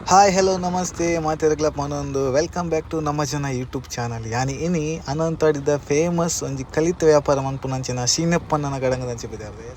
Hi, hello, ನಮಸ್ತೆ ಮಾತೆರ್ಗ್ಲ ಪನೊಂದು welcome back to ನಮ್ಮ ಜನ ಯೂಟ್ಯೂಬ್ ಚಾನಲ್. ಯಾನಿ ಇನಿ ಅನಂತಾಡಿದ ಫೇಮಸ್ ಒಂಜಿ ಕಲಿತ ವ್ಯಾಪಾರ ಮನ್ಪುನಂಚಿನ ಶೀನಪ್ಪಣ್ಣನ ಗಡಂಗದಂಚಿ ಬಿದ್ದಾರ್ದೆ.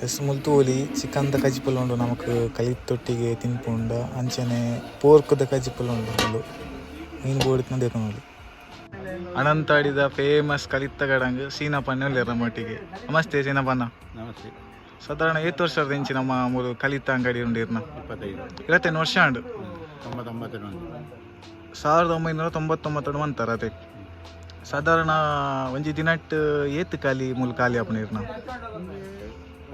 ಎಸ್, ಮುಲ್ತೂಲಿ ಚಿಕನ್ದ ಕಜಿಪುಲ ಉಂಡು. ನಮಕ್ ಕಲಿತೊಟ್ಟಿಗೆ ತಿನ್ಪುಂಡ. ಅಂಚನೆ ಪೋರ್ಕ್ದ ಕಜಿಪುಲ ಉಂಡು ಮುಲು. ಮೀನು ಬೋಡಿತ್ನ ದೆತೊನೊಲಿ. ಅನಂತಾಡಿದ ಫೇಮಸ್ ಕಲಿತ್ತ ಗಡಂಗ್ ಸೀನಪ್ಪಣ್ಣ ಉಲ್ಲೆರ್ ನಮ್ಮೊಟ್ಟಿಗೆ. ನಮಸ್ತೆ ಸೀನಪ್ಪಣ್ಣ. ನಮಸ್ತೆ. ಸಾಧಾರಣ ಏತ್ ವರ್ಷದ ಇಂಚಿ ನಮ್ಮ ಮೂಲು ಕಲಿತ ಅಂಗಡಿ ಉಂಡು ಇರ್ನ? 25. 25 ವರ್ಷ ಉಂಡು. 99. 1999 ಮಂತಾರ ಅದೇ. ಸಾಧಾರಣ ಒಂಜಿ ದಿನಟ್ ಏತ್ ಖಾಲಿ ಮೂಲು ಖಾಲಿ ಆಪುನ ಇರ್ನ?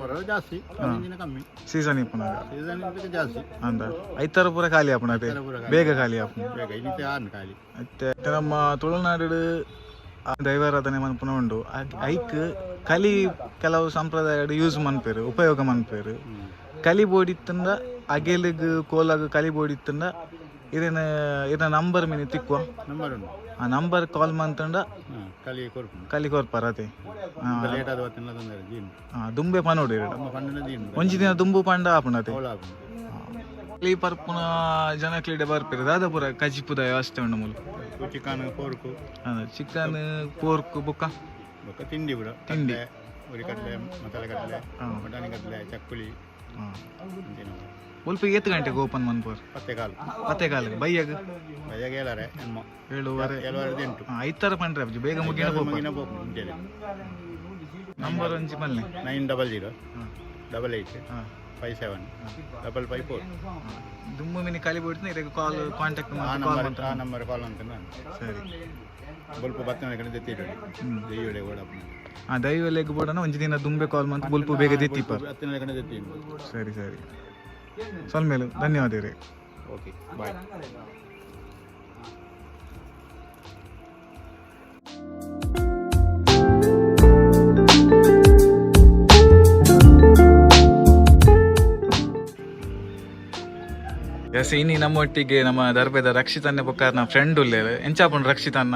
ಹೊರ ಜಾಸ್ತಿ, ಒಂದಿನ ದಿನ ಕಮ್ಮಿ. ಸೀಸನ್ ಇಪ್ಪುನಾಗ? ಸೀಸನ್ ಜಾಸ್ತಿ. ಅಂದ ಐತಾರ ಪೂರ ಖಾಲಿ ಆಪುನ ಅದೇ? ಐತಾರ ಪೂರ ಖಾಲಿ. ಬೇಗ ಖಾಲಿ ಆಪುನ. ಬೇಗ ಇನ್ನಿತ ಆನ್ ಖಾಲಿ. ಮತ್ತೆ ನಮ್ಮ ತುಳುನಾಡು ದೈವಾರಾಧನೆ ಮನ್ಪುನ ಉಂಡು. ಐಕ್ ಕಲಿ ಕೆಲವು ಸಂಪ್ರದಾಯ ಯೂಸ್ ಮನ್ಪೇರು, ಉಪಯೋಗ ಮನ್ಪೇರು. ಕಲಿ ಬೋಡಿತ್ತಂದ ಅಗೆಲಿಗ್ ಕೋಲಾಗ ಕಲಿ ಬೋಡಿತ್ತಂದ ಇರೇನ ಇರ ನಂಬರ್ ಮಿನಿ ತಿಕ್ಕುವ? ನಂಬರ್ ಉಂಟು. ಆ ನಂಬರ್ ಕಾಲ್ ಮಂತಂಡ. ಹಾಂ, ಖಾಲಿ ಕೊರ್ಪುಂಡು. ಕಲಿ ಕೊರ್ಪಾರ ಅದೇ? ಲೇಟ್ ಆದ ಹೊತ್ತಿನ ತೊಂದರೆ ಜೀನ್. ದುಂಬೆ ಪನೋಡು ಇರಡ. ನಮ್ಮ ಪಂಡಿನ ಜೀನ್. ಒಂಜಿ ದಿನ ದುಂಬು ಪಂಡ ಆಪುಂಡು ಅದೇ. ಅವಳ ಆಪುಂಡು. ಕಲಿ ಪರ್ಪುನ ಜನಕ್ಲಿಡೆ ಬರ್ಪೇರು. ದಾದ ಪೂರ ಕಜಿಪುದ ವ್ಯವಸ್ಥೆ ಉಂಡು ಮೂಲು? Chicken, pork. ಚಿಕನ್, ಪೋರ್ಕ್ ಬೊಕ್ಕ? ಬೊಕ್ಕ ತಿಂಡಿ ಪೂರ. ತಿಂಡಿ. ಕಡ್ಲೆ, ಉರಿ ಕಡಲೆ, ಮಸಾಲೆ ಕಡಲೆ, ಬಟಾಣಿ ಕಡಲೆ, ಚಕ್ಕುಲಿ ಅಂಚಿನ. ಮುಲ್ಪ ಏತ್ ಗಂಟೆಗೆ ಓಪನ್ ಮನ್ಪುವರ್? 10:15. 10:15. ಬಯ್ಯಗ್? ಬಯ್ಯಾಗ 7:30 ಎಮ್ಮ. 7:30. 7:30ದ 8. ಐತಾರ ಪಂಡ್ರೆ ಅಬ್ಜಿ ಬೇಗ ಮುಗಿನ. ಮುಗಿನ ಪೋಪುಂಡು ಇಂಚೆನೆ. ನಂಬರ್ ಒಂಜಿ ಮಲ್ನೆ. 900 88 57 554. ದುಮ್ಮು ಮಿನಿ ಖಾಲಿ ಬಿಡ್ತೀನಿ ಇದಕ್ಕೆ ಕಾಲ್ ಕಾಂಟ್ಯಾಕ್ಟ್. ಆ ಕಾಲ್ ನಂಬರ್ ಮಾಡ್ತಾರೆ. ಆ ನಂಬರ್ ಕಾಲ್ ಅಂತ ನಾನು. ಸರಿ. ಬೊಲ್ಪ ಬತ್ತನ ಕಡೆ ದೆತ್ತಿಡು ದೆಯ್ಯೋಡೆ ಓಡಪ್ಪ. ದೈವ ಲೆಗ್ ಬೋಡನ ಒಂಜಿ ದಿನ ದುಂಬೆ ಕಾಲ್ ಮಂತ್ ಬುಲ್ಪು ಬೇಗ ದೆತ್ತಿಪ್ಪ. ಹತ್ತಿನ ಕಡೆ ದೆತ್ತಿಡು. ಸರಿ ಸರಿ, ಸೊಲ್ಮೇಲು ಧನ್ಯವಾದ ರೀ. Okay, boy. ಎಸ್, ಇನಿ ನಮ್ಮೊಟ್ಟಿಗೆ ನಮ್ಮ ದರ್ಬೆದ ರಕ್ಷಿತನ್ನೇ ಬೊಕ್ಕ ಫ್ರೆಂಡ್ ಉಲ್ಲೇರು. ಎಂಚಾಪುಂಡು ರಕ್ಷಿತನ್ನ?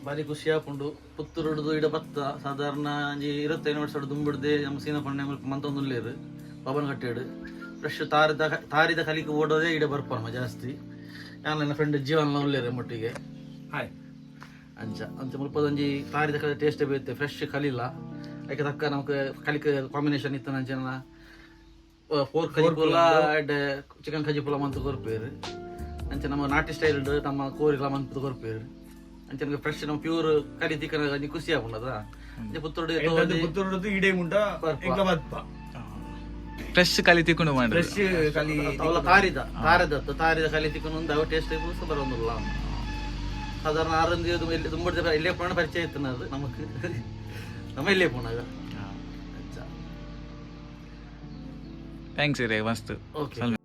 ಬಾರಿ ಖುಷಿ ಆಪುಂಡು. ಪುತ್ತೂರುಡ್ದು ಇಡ ಬತ್ತ ಸಾಧಾರಣ ಒಂಜಿ 25 ವರ್ಷ ದುಂಬಿಡ್ದೆ ನಮ್ಮ ಸೀನಪಣ್ಣೆ ಮುಲ್ಪ ಮಂತೊಂದುಲ್ಲೇರು. ಪವನ್ ಕಟ್ಟೇಡು ಫ್ರೆಶ್ ತಾರಿದ ತಾರಿದ ಕಲಿಗೆ ಓಡೋದೇ ಇಡ ಬರ್ಪ ನಮ್ಮ ಜಾಸ್ತಿ. ಯಾನ್ ನನ್ನ ಫ್ರೆಂಡ್ ಜೀವನ ಉಲ್ಲೇರು ಮೊಟ್ಟಿಗೆ. ಹಾಯ್. ಅಂಚ ಅಂಚ ಮುಲ್ಪದೊಂಜಿ ತಾರಿದ ಕಲಿ ಟೇಸ್ಟ್ ಬೇತೆ, ಫ್ರೆಶ್ ಕಲಿಲ್ಲ. ಐಕೆ ತಕ್ಕ ನಮಕ್ ಕಲಿಕ್ ಕಾಂಬಿನೇಷನ್ ಇತ್ತು. ಅಂಚನ ಪೋರ್ಕ್ ಕಜಿಪುಲ, ಚಿಕನ್ ಕಜಿಪುಲ ಮಂತ್ ಕೊರ್ಪೇರು. ಅಂಚ ನಮ್ಮ ನಾಟಿ ಸ್ಟೈಲ್ ನಮ್ಮ ಕೋರಿಲ ಮಂತ್ ಕೊರ್ಪೇರು. ಅಂಚ ಫ್ರೆಶ್ ನಮ್ಮ ಪ್ಯೂರ್ ಕಲಿ ತಿಕ್ಕನ ಒಂಜಿ ಖುಷಿ ಆಪುಂಡದ. ಅಂಚ ಪುತ್ತೂರು. ಪುತ್ತೂರುಡ್ದು ಇಡೇ ಮುಂಡ ಎಂಕ ಬತ್ಪ. ಫ್ರೆಶ್ ಕಲಿ ತಿಕ್ಕೊಂಡು ಮಾಡಿ. ಫ್ರೆಶ್ ಕಲಿ. ಅವಲ ತಾರಿದ ತಾರಿದತ್ತು ತಾರಿದ ಕಲಿ ತಿಕ್ಕನು ಒಂದು ಅವು ಟೇಸ್ಟ್ ಪೂಸ ಬರೋದಿಲ್ಲ. ಸಾಧಾರಣ ಆರೊಂದು ತುಂಬ ಇಲ್ಲೇ ಪೋಣ ಪರಿಚಯ ಇತ್ತು ಅದು ನಮಕ್. ನಮ್ಮ ಇಲ್ಲೇ ಪೋಣಾಗ. Thanks ಇರೇ ಮಸ್ತ್. ಓಕೆ. ಸೊಲ್ಮೆ.